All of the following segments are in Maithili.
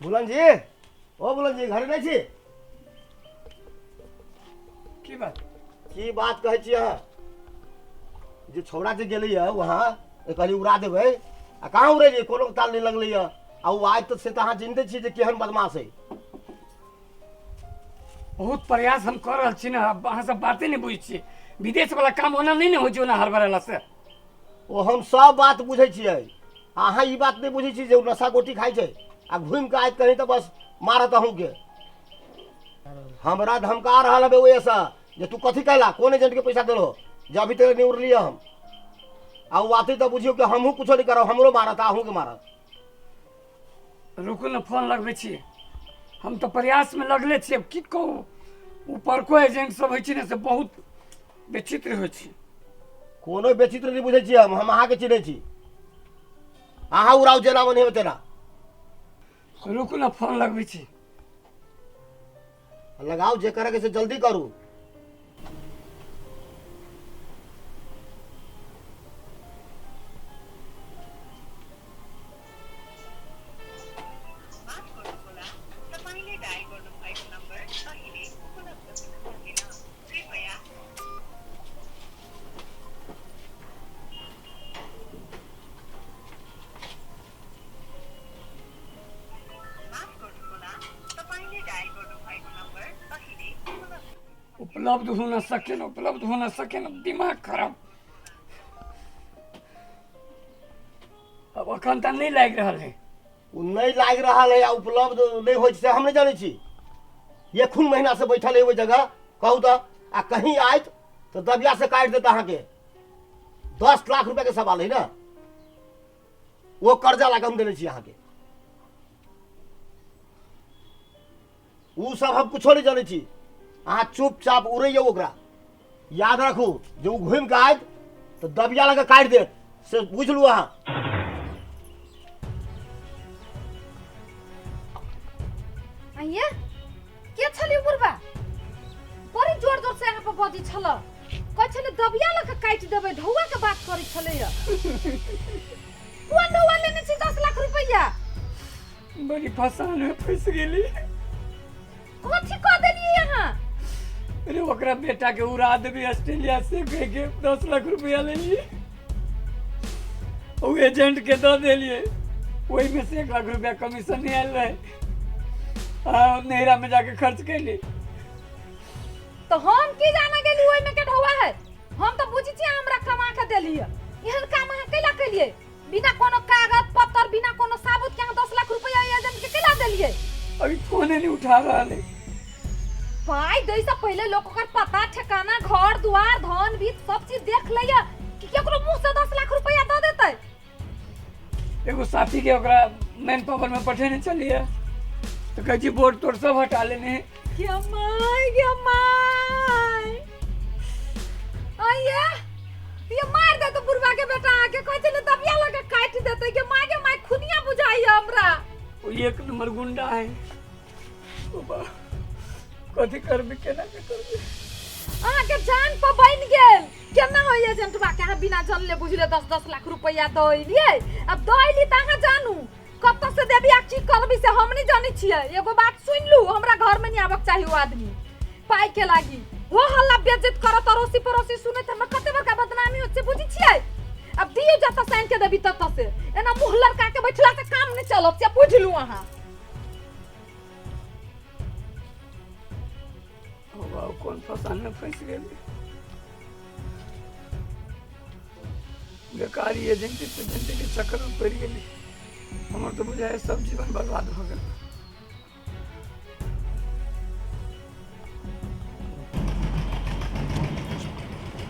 बुलन जी, ओ बुलन जी, घरे नहि छी? की बात? की बात कहै छी अहाँ? जे छौड़ा जे गेलैया वहाँ, कहली उड़ा देबै, आ कहाँ उड़ेलियै? कोनो ताल नहि लगलैया। आ ओ आइ तऽ से तऽ अहाँ चिन्हते छी जे केहन बदमाश है। बहुत प्रयास हम कऽ रहल छी ने, अहाँ सब बाते नहि बुझै छियै। विदेश वाला काम ओना नहि ने होइ छै, ओना हड़बड़ेला से। ओ हम सब बात बुझै छियै, अहाँ ई बात नहि बुझै छी जे ओ नशा गोटी खाइ छै आ घुमि कऽ आयत कहीं तऽ बस मारत अहूँके। हमरा धमका रहल हबे ओहिसँ जे तू कथी कैला, कोन एजेंटके पैसा देलहो जे अभी तक नहि उड़लियै हम। आ ओ आते तऽ बुझियौ कि हमहूँ कुछो नहि करब, हमरो मारत आ अहूँके मारत। रुकू ने, फोन लगबै छी। हम तऽ प्रयासमे लगले छी। अब की कहू, ऊपरको एजेंट सब होइ छै ने, से बहुत विचित्र होइ छै। कोनो विचित्र नहि बुझै छी हम अहाँके चिन्है छी। अहाँ उड़ाउ जेना मन हेबै तेना। रुकू ने, फोन लगबै छी। लगाउ, जे करैके से जल्दी करू। उपलब्ध हो न सके न, उपलब्ध हो न सके न, दिमाग खराब। अब अखन तऽ नहि लागि रहल है। ओ नहि लागि रहल है आ उपलब्ध नहि होइ छै से हम नहि जानै छी। एखुन महीना से बैठल है ओहि जगह, कहू तऽ, आ कहीं आयत तऽ दबिया से काटि देत अहाँके। 10 लाख रुपया के सवाल है ने, वो कर्जा लगा हम देने छी अहाँके। उ सब हम कुछो नहीं जानै छी। अहाँ चुपचाप उड़ैयौ ओकरा। याद रखू जे ओ घुमि कऽ आयत तऽ दबिया लगा काटि देत, से बुझलू अहाँ। आइए के छली बुढ़बा? बड़ी जोर जोर से यहाँ पर बजै छल, कहै छलै दबिया लऽ कऽ काटि देबै, ढौआ के बात करै छलैया। कोन ढौआ लेने छी 10 लाख रुपैआ? बड़ी फसान में फंस गेली। कथी कऽ देलियै अहाँ? अरे ओकरा बेटा के उड़ा देबी ऑस्ट्रेलिया से कह के 10 लाख रुपया लेलिए, ओ एजेंट के दऽ देलिए, ओहि में से 1 लाख रुपया कमीशन नहीं आयल रहे, आ नैहरा में जाके खर्च कैली। तो हम की जाने गेली ओहि में के ढौआ है? हम तो बुझी छी हमरा कमा के देलिए। एहन काम अहाँ कैला केलिए? बिना कोनो कागज पत्तर, बिना कोनो साबुत के अहाँ 10 लाख रुपया एजेंट के कैला देलिए? अभी फोन नहीं उठा रहा है। पाई दै से पहले लोग ओकर पता ठिकाना घर दुआर धन बीत सब चीज देख लैया कि केकरो मुंह से 10 लाख रुपया दऽ देतै। एगो साथी के ओकरा मैन पावर में पठेने चलिए तो कहै छी बोर्ड तोड़ सब हटा लेने। गे my, गे my, आइए ये मार दे तो बुढ़वा के बेटा आके कहै छलै दबिया लगे काटि देतै। गे my, गे my, खुनिया बुझाइए हमरा। ओ एक नंबर गुंडा है। ओ बा, कथी करबी, केना के करबी? अहाँके जान पर बनि गेल। केना होइए एजेंटबा के अहाँ बिना जानले बुझले 10-10 लाख रुपया दऽ एलियै? अब दऽ एली तऽ अहाँ जानू कतऽ से देबी आ की करबी से हम नहीं जानै छियै। एगो बात सुनि लू, हमरा घर में नहीं आबक चाही ओ आदमी पाई के लागी। हो हल्ला बेइज्जत करत अड़ोसी पड़ोसी सुनैत हमरा कते बड़का बदनामी होत से बुझै छियै। अब दियौ जतऽ से आनि के देबी ततऽ से, एना मुँह लड़का के बैठला से काम नहीं चलत से बुझलू अहाँ। बाबू कोन फसान में फंस गेली, बेकारी एजेंटी तेजेंटी के चक्कर में पड़ि गेली। हमर तऽ बुझाइ सब जीवन बर्बाद भऽ गेल।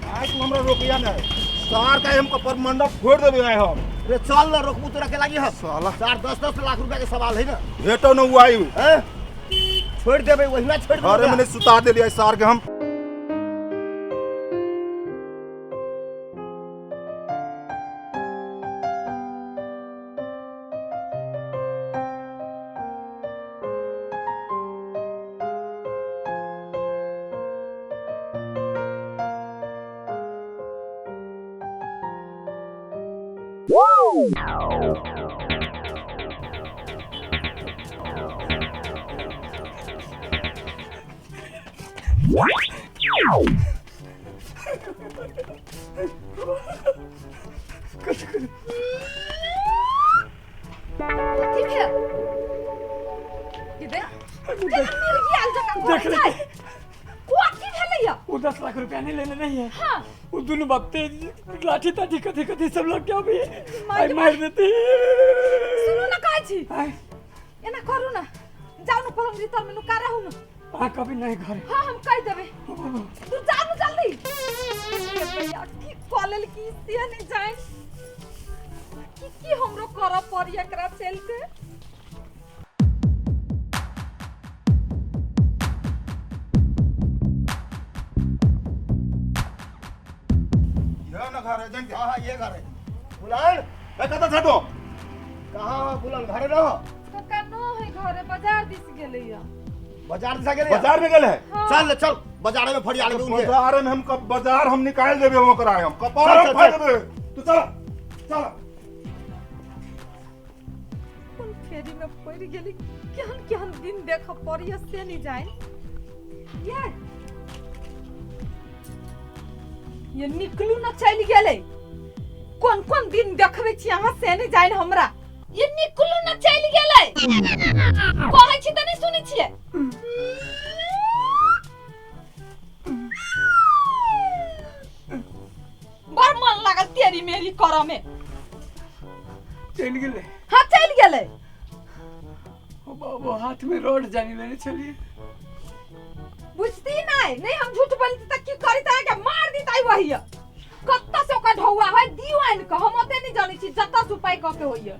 आइ तू हमरा रोकिया नहीं सार का, हम कपर मंडप फोड़ देबे आइ हम। रे चल ना, रोकबू तोरा के लागी हम? साला। चार 10-10 लाख रुपया के सवाल है ना। भेटो न उ आई। हैं? छोड़ देबे, वहिना छोड़ देबे। घरे में नहीं सुता देलियै सार के हम। कथी भेल के दे केना मिर्गी आयल जकाँ देख घरे ले। छै कथी भेलैया? वो 10 लाख रुपया नहीं लेने नहीं है। हाँ। वो दोनों बाप तेज लाठी ताठी कथी कथी सब लग के अभी मार आई मार देते। सुनू ने, कहै छी, आय। एना करू ने, जाउ ने पलंग भीतर में नुका रहू ने। आ कभी नहीं घर। हाँ, हम कहि देबै, तू जा ने जल्दी। ए भैया, की कऽ लेलकी से नहीं जानि, की की हमरो करऽ पड़ी एकरा चलते। यह ना घर एजेंट के? हाँ हाँ, ये घर है बुलान। ए, कतऽ छऽ तू? कहाँ हो बुलान? घरे रहो। कक्का न है घरे, बाजार दिस गेलैया। बाजार दिशा गेलै? बाजार में गेल है। हाँ। चल चल, बाजार में फरिया लेबै उनके। बाजार में हम कब बाजार हम निकाल देबे ओकरा, हम कपार चल, चल, फाड़ चल। देबे। तू चल चल। कोन फेरी में पड़ि गेली, केहन केहन दिन देखऽ पड़ैया से नहीं जानि। ये निकलू न, चलि गेलै। कोन कोन दिन देखबै छी अहाँ से नहीं जानि हमरा। ये निकलू न, चलि गेलै। कहै छी तऽ नहीं सुनै छियै। बड़ मन लागल तेरी मेरी करऽ में। चलि गेलै? हाँ, चलि गेलै। ओ बाबू, हाथ में रोड जानी लेने चलिए। बुझती नहीं नहीं, हम झूठ बोलती तऽ की करी? तऽ अहाँके मार दितै वही। कत्ता से ओकर ढौआ है, दियो आनि कऽ, हम ओते नहीं जानै छी। जतऽ से उपाय कऽ के होइए,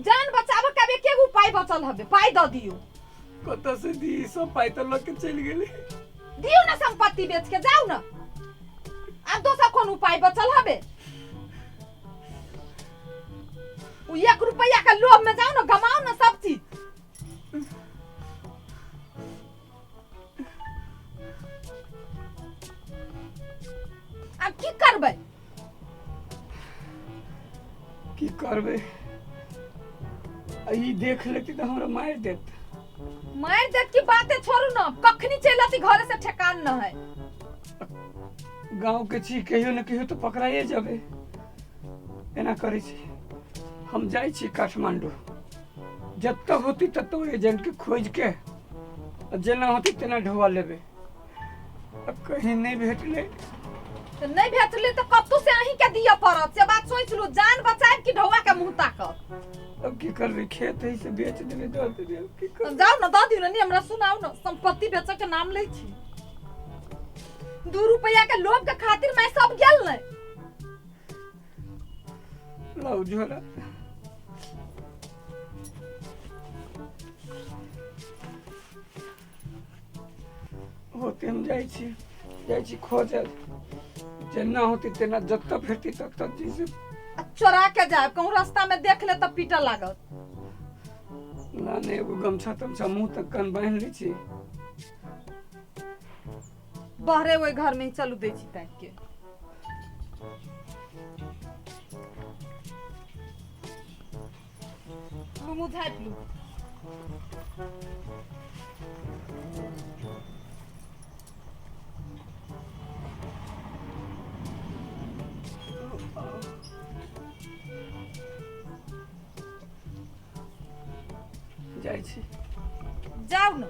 जान बचाबऽ के आब एके गो उपाय बचल हबे, पाइ दऽ दियौ। कतऽ से दी? सब पाइ तऽ लऽ के चलि गेलै। दियौ ने संपत्ति बेच के, जाउ ने। आब दोसर कोन उपाय बचल हबे? उ 1 रुपैया के लोभ में जाउ ने, गमाउ ने सब चीज। आब की करबै? की करबै? आ ई देख लेती तऽ हमरा मारि देत। मारि देत की बाते छोड़ू न, कखनी चलि अती घरे से ठेकान न है। गाँव के छी, कहियो ने कहियो तऽ पकड़ाइए जेबै। एना करै छी, हम जाइ छी काठमांडू। जतऽ होती ततऽ ओहि एजेंटके खोजि के आ जेना होती तेना ढोआ लेबै। आ कहीं नहि भेटलै? तऽ नहि भेटलै तऽ कतौ से अहीं के दिअ पड़त, से बात सोचि लू। जान बचायब कि ढौआ के मुँह ताकब? अब की करबै? खेत है से बेच देबै, दऽ देबै। अब की करबै? जाउ ने, दऽ दियौ ने। नी हमरा सुनाउ ने, संपत्ति बेचऽ के नाम लै छी। 2 रुपैया के लोभ के खातिर मैं सब गेल ने। लाउ झोरा। होते हम जाइ छी, जाइ छी खोजल। जेना होती तेना, जतऽ भेटती ततऽ जैसे। आ चोरा के जायब, कहूँ रास्ता में देख ले तऽ पीटऽ लागत। लाने एगो गमछा तमछा, मुँह तक कान बान्हि लै छी। बहरे ओहि घर में ही चलू, दै छी ताकि के। लू, मुँह झाँपि लू। जाइ छी। जाउ ने।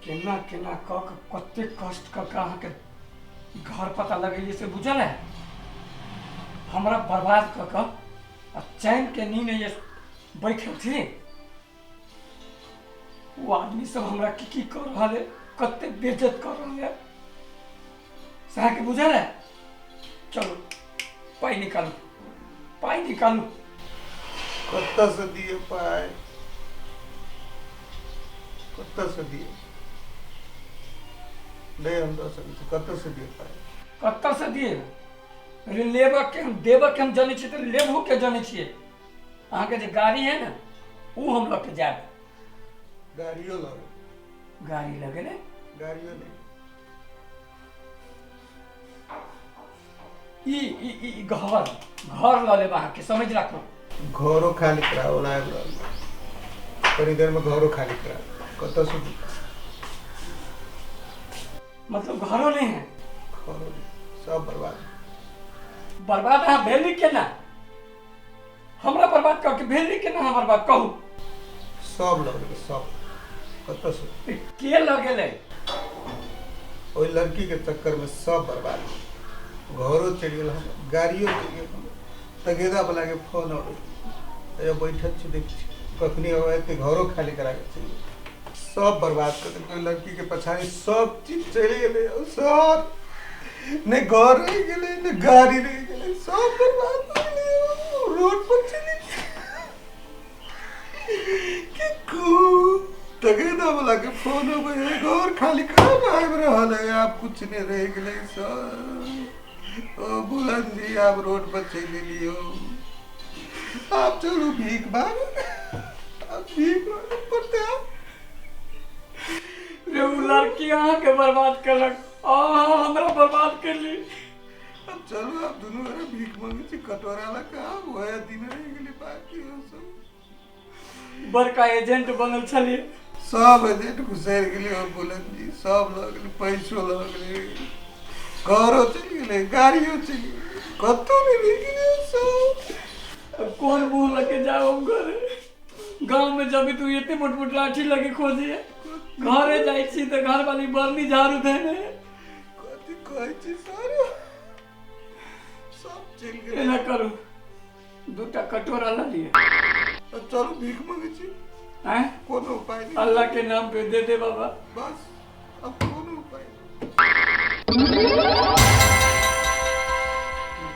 केना केना कऽ कऽ, कतेक कष्ट कऽ कऽ अहाँके घर पता लगेलियै से बुझल है? हमरा बर्बाद कऽ कऽ आ चैन के नींद ये बैठल छी। ओ आदमी सब हमरा की की कऽ रहल है, कते बेइज्जत कऽ रहल है, से अहाँके बुझल है? चलू पाइ निकालू, पाइ निकालू। कतऽसँ दिअ पाइ, कतऽसँ दिअ? नहि हम दऽ सकै छी। कतऽसँ दिअ पाइ? कतऽसँ दिए? अरे लेबऽ के हम, देबऽ के हम जनै छियै तऽ लेबहो के जनै छियै। अहाँके जे गाड़ी है ने, ओ हम लऽ के जायब। गाड़ियो लऽ गेल। गाड़ी लऽ गेलै? गाड़ियो नहि। ई ई ई ई घर घर लऽ लेब अहाँके, समझ राखू। घरो खाली कराओ, आबि रहल कनी देरमे, घरो खाली करा। कतऽसँ दिअ? मतलब घरो नहि है? घरो नहि, सब बर्बाद। बर्बाद अहाँ भेली केना? हमरा बर्बाद कऽ के भेली केना? अहाँ बर्बाद कहू। सब लऽ गेलै सब, कतऽसँ? के लऽ गेलै? ओहि लड़कीके चक्करमे सब बर्बाद। घरो चलि गेल हमर, गाड़ियो चलि गेल हमर। तगेदा वालाके फोन अबै, बैठल छी, देख छी कखनी अबै, एते घरो खाली करा के चलि गेल। सब बर्बाद कऽ देलकै ओहि लड़कीके पछाड़ी, सब चीज चलि गेलै सर। नहि घर रहि गेलै, नहि गाड़ी रहि गेलै, सब बर्बाद भऽ गेलै। रोड पर चलि की कहू, तगेदा वाला के फोन अबै है, घर खाली करा आबि रहल है, आब कुछ नहि रहि गेलै सर। ओ बुलंद जी, आब रोड पर चलि एलियो, आब चलू भीख मांगू, आब भीख मांगू पड़तै आब। रे ओ लड़की अहाँके बर्बाद केलक, अहाँ हमरा बर्बाद केली। अब चलू, आब दुनू गोरा भीख मांगै छी कटोरा लऽ कऽ। आब वएह दिन रहि गेलै बाकी ओ सब। बड़का एजेंट बनल छलियै। सब एजेंट घुसरि गेलै ओ बुलंद जी, सब लऽ गेलै, पैसो लऽ गेलै, घरो चलि गेलै, गाड़ियो चलि गेलै, कतहु नहि रहि गेलै सब। अब कोन मुँह लऽ के जाउ हम घरे? गाँव में जब तू एते मोट मोट लाठी लगे खोजे, घरे जाइ छी तऽ घर वाली बरनी झाड़ू देने। कथी कहै छी सर, सब चलि गेलै। एना करू, दूटा कटोरा लऽ लिअ। अब चलू भीख मांगै छी। आँय? कोनो उपाय नहि। अल्लाह के नाम पे दे दे बाबा। बस, अब कोनो उपाय नहि।